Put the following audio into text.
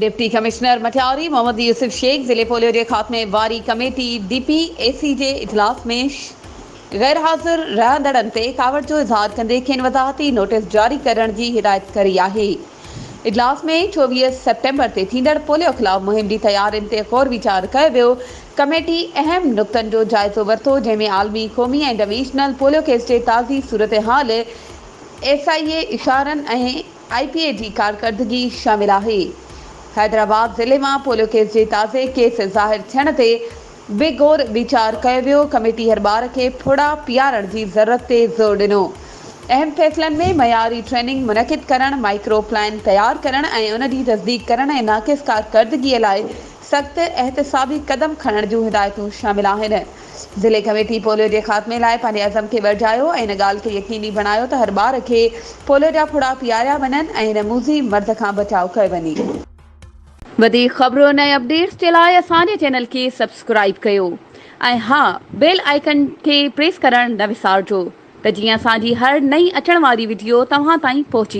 Deputy commissioner Matiari Muhammad Yusuf Shaikh ضلعي polio جي خاتمي واري ڪميٽي ڊي پي اي سي جي اجلاس ۾ غير حاضر رهندڙن تي ڪاوڙ جو اظهار ڪندي کين وضاحتي نوٽيس جاري ڪرڻ جي هدايت ڪئي آهي. اجلاس ۾ 24 سيپٽمبر تي ٿيندڙ پوليو خلاف مهم جي تيارين تي غور ويچار ڪيو ويو. ڪميٽي اهم نقطن جو جائزو ورتو جنهن ۾ عالمي، قومي ۽ ڊويزنل پوليو ڪيس جي تازي صورتحال، ايس I اي اشارن ۽ آء پي اي جي ڪارڪردگي شامل آهي. حيدرآباد ضلعي مان پوليو ڪيس جي تازي ڪيس ظاهر ٿيڻ تي به غور ويچار ڪيو ويو، ڪميٽي هر ٻار کي ڦڙا پيارڻ جي ضرورت تي زور ڏنو. اهم فيصلن ۾ معياري ٽريننگ منعقد ڪرڻ، مائيڪرو پلان تيار ڪرڻ ۽ ان جي تصديق ڪرڻ ۽ ناقص ڪارڪردگي لاء سخت احتسابي قدم کڻڻ جون هدايتون شامل آهن. ضلعي ڪميٽي پوليو جي خاتمي لاء پنهنجي عزم کي ورجايو ۽ ان ڳالهه کي يقيني بڻايو ته هر ٻار کي پوليو جا ڦڙا پياريا وڃن ۽ هن موذي مرض کان بچاء ڪيو وڃي. وڌيڪ خبرن ۽ اپڊيٽس جي لاء اسان جي چينل کي سبسڪرائيب ڪيو ۽ ها بيل آئيڪن کي پريس ڪرڻ نه وسارجو ته جيئن اسان جي هر نئين اچڻ واري وڊيو توهان تائين پهچي.